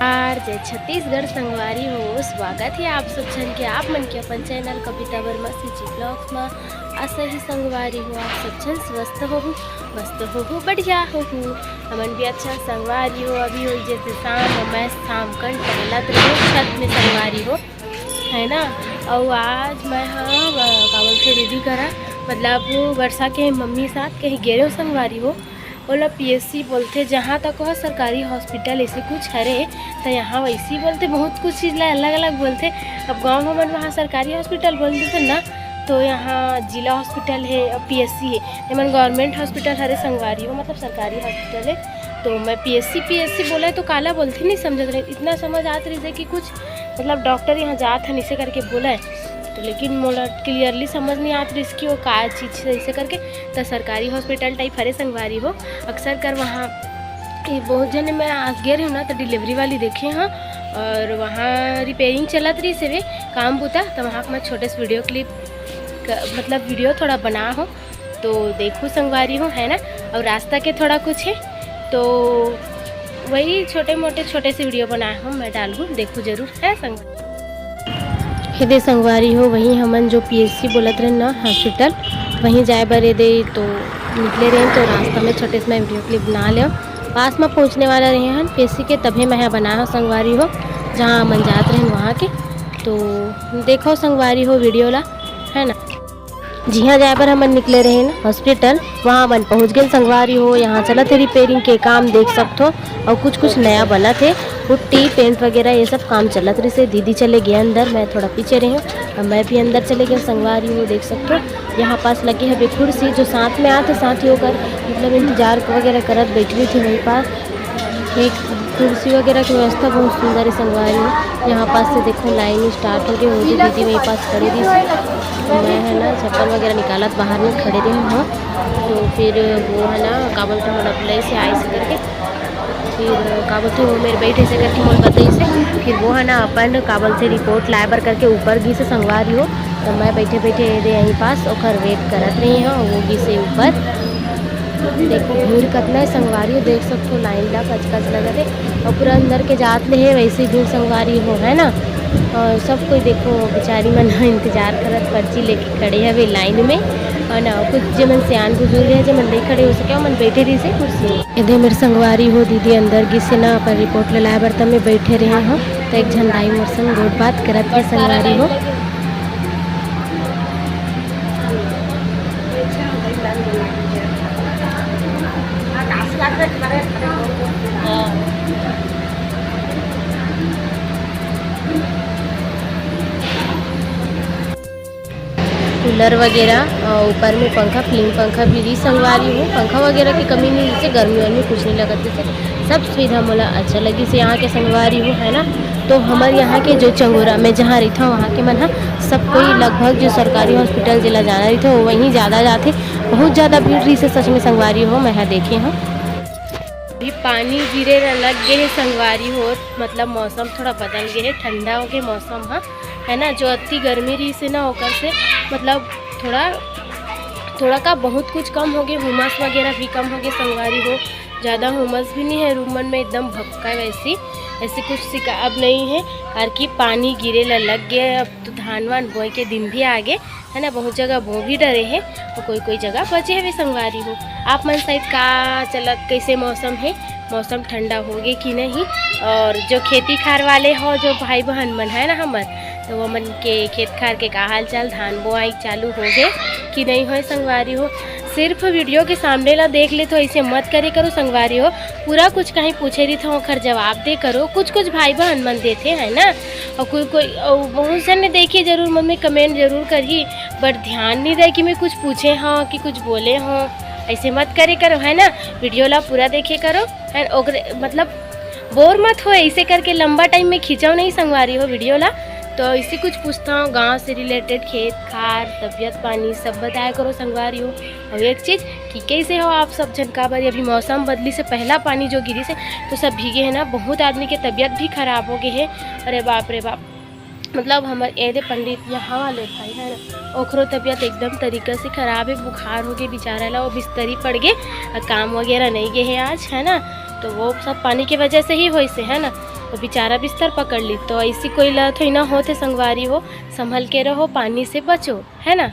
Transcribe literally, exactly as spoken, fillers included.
नमस्कार, जय छत्तीसगढ़ संगवारी हो। स्वागत हे आप सब झन के, आप मन के अपन चैनल कविता वर्मा सीजी ब्लॉग्स म। आशा हे संगवारी हो, आप सब झन स्वस्थ होहू, मस्त होहू, बढ़िया होहू। हमन भी अच्छा संगवारी हो। अभी होई जैसे शाम, अउ मैं शाम कन टहलत रहे छत में संगवारी हो, है ना। अउ आज मैं ह, अ, का बोलथे, दीदी करा, मतलब वर्षा के मम्मी साथ कहीं गे रहेंव संगवारी हो। ओला पीएससी बोलथे, जहाँ तक वह सरकारी हॉस्पिटल ऐसे कुछ हरे, त यहाँ वैसे ही बोलथे, बहुत कुछ चीज ला अलग-अलग बोलथे। अब गाँव हमन वहाँ सरकारी हॉस्पिटल बोल देथे ना, तो यहाँ जिला हॉस्पिटल हे, अब पीएससी हे, एमन गवर्नमेंट हॉस्पिटल हरे संगवारी हो, मतलब सरकारी हॉस्पिटल हे। तो मैं पीएससी, पीएससी बोला तो काला बोलथे, नहीं समझत रहे। इतना समझ आत रहिस हे कि कुछ, मतलब डॉक्टर यहाँ जात हन, इसे करके बोला हे। तो लेकिन मोला क्लियरली समझ नहीं आत रहिस कि वो का चीज हे, इसे करके। त सरकारी हॉस्पिटल टाइप हरे संगवारी हो। अक्सर कर वहाँ, ये बहुत जने मैं आज गे रहेंव ना, तो डिलीवरी वाली देखे हंव, अउ वहाँ रिपेयरिंग चलत रहिस हवे काम बुता, तो वहाँ के मैं छोटे से वीडियो क्लिप क-, मतलब वीडियो थोड़ा बना हंव, तो देखहू संगवारी हो, है ना। अउ रास्ता के थोड़ा कुछ हे, तो वही छोटे मोटे, छोटे से वीडियो बनाए हंव, मैं डालहूँ, देखहू जरूर, है संगवारी। एदे संगवारी हो, वहीं हमन जो पीएससी बोलत रहेन ना हॉस्पिटल, वहीं जाए बर एदे तो निकले रहेन, तो रास्ता में छोटे से मैं वीडियो क्लिप बना लेंव। पास में पहुँचने वाला रहे हन पीएससी के, तभे मैं ह बनाए हंव संगवारी हो, जहाँ हमन जात रहेन वहाँ के। तो देखो संगवारी हो वीडियो ला, है ना। जिहाँ जाए बर हमन निकले रहेन हॉस्पिटल, वहाँ हमन पहुँच गेन संगवारी हो। यहाँ चलत हे रिपेयरिंग के काम, देख सकथो, अउ कुछ कुछ नया बनत हे। पुट्टी, पेंट वगैरह ये सब काम चलत रहिस हे। दीदी चले गे अंदर, मैं थोड़ा पीछे रहेंव, अउ मैं भी अंदर चले गेंव संगवारी हो। देख सकथो, यहाँ पास लगे हवे कुर्सी, जो साथ में आथे, साथ ही ओकर मतलब इंतजार वगैरह करत बैठ रहिथे वहीं पास। एक कुर्सी वगैरह की व्यवस्था बहुत सुंदर हे संगवारी हो। यहाँ पास से देखो लाइन स्टार्ट हो गे, वो भी दीदी वहीं पास खड़ी रहिस हे। मैं है ना चप्पल वगैरह निकालत बाहर में खड़े रहे हंव, तो फिर वो है ना का बोलथे मोला बुलाइस हे, आइस हे करके, फिर का बोलथे वो मेर बैठे से करके मोला बताइस हे। फिर वो है ना अपन का बोलथे रिपोर्ट लाए बर करके ऊपर गिस हे संगवारी हो, तो मैं बैठे बैठे एदे यहीं पास ओकर वेट करत रहे हंव, वो गिस हे ऊपर। देखो भीड़ कतना हे संगवारी हो, देख सकथो लाइन ला, कचकच लगत हे। अउ पूरा अंदर के जात ले हे वैसे भीड़ संगवारी हो, है ना। अउ सब कोई देखो बेचारी मन ह इंतजार करत पर्ची लेके खड़े हवे लाइन में, है ना। कुछ जेमन सियान बुजुर्ग हे, जेमन नहीं खड़े हो सके, ओमन बैठे रहिस हे कुर्सी में। एदे मेर संगवारी हो, दीदी अंदर गिस हे ना अपन रिपोर्ट ले लाए बर, त मैं बैठे रहे हंव, त एक झन दाई मोर संग गोठ बात करत हे संगवारी हो। कूलर वगैरह, अ, ऊपर में पंखा, ceiling पंखा भी रही संगवारी हो। पंखा वगैरह की कमी नहीं, जैसे गर्मी वर्मी कुछ नहीं लगत, जैसे सब सुविधा मोला अच्छा लगिस यहाँ के संगवारी हो, है ना। तो हमर यहाँ के जो चंगोरा में जहाँ रहिथंव, वहाँ के मन ह सब कोई लगभग जो सरकारी हॉस्पिटल जेला जाना रहिथे, वो वहीं ज़्यादा जाथे। बहुत ज़्यादा भीड़ रहिस हे सच में संगवारी हो, मैं ह देखे हंव। अभी पानी गिरे ल लग गे हे संगवारी हो, मतलब मौसम थोड़ा बदल गे हे, ठंडा हो गे मौसम ह, है ना। जो अति गर्मी रहिस हे ना, ओकर से मतलब थोड़ा, थोड़ा का बहुत कुछ कम हो गे, हुमस वगैरह भी कम हो गे संगवारी हो। ज़्यादा हुमस भी नहीं हे, रूम मन में एकदम भपका हे वैसी, ऐसी कुछ शिकायत नहीं हे। और कि पानी गिरे ल लग गे, अब तो धान वान बोए के दिन भी आ गे, है ना। बहुत जगह बो भी डरे हे, तो कोई कोई जगह बचे हवे संगवारी हो। आप मन साइड का चलत, कैसे मौसम हे, मौसम ठंडा हो गे कि नहीं, और जो खेती खार वाले हो, जो भाई बहन मन है ना हमर, तो वो मन के खेत खार के का हाल चाल, धान बोआई चालू हो गे कि नहीं होए संगवारी हो। सिर्फ वीडियो के सामने ला देख ले तो ऐसे मत करे करो संगवारी हो, पूरा कुछ कहीं पूछे रही तो ओखर जवाब दे करो। कुछ कुछ भाई बहन मन देथे है ना, और कोई कोई, और बहुत जन ने देखिए जरूर, मन में कमेंट जरूर करही, बट ध्यान नहीं रहे कि मैं कुछ पूछे हाँ कि कुछ बोले हाँ, ऐसे मत करे करो है ना। वीडियो ला पूरा देखे करो है, ओकरे मतलब बोर मत हो, ऐसे करके लंबा टाइम में खींचो नहीं संगवारी हो वीडियो ला। तो इसी कुछ पूछता हूँ, गाँव से रिलेटेड, खेत खार, तबियत पानी सब बताया करो संगवारी हो। और एक चीज़ कि कैसे हो आप सब झन, काबर अभी मौसम बदली से पहला पानी जो गिरी से तो सब भीगे है ना, बहुत आदमी के तबियत भी खराब हो गए है। अरे बाप रे बाप, मतलब हमर एदे पंडित यहाँ वाले भाई है ना, ओखरो तबियत एकदम तरीका से खराब है, बुखार हो गए बेचारा ला, वो बिस्तरी पड़ गए, और काम वगैरह नहीं गए है आज, है ना। तो वो सब पानी की वजह से ही होइस हे, है ना। तो बेचारा बिस्तर पकड़ ली। तो ऐसी कोई ला थोड़ी ना होथे संगवारी हो, संभल के रहो, पानी से बचो, है ना।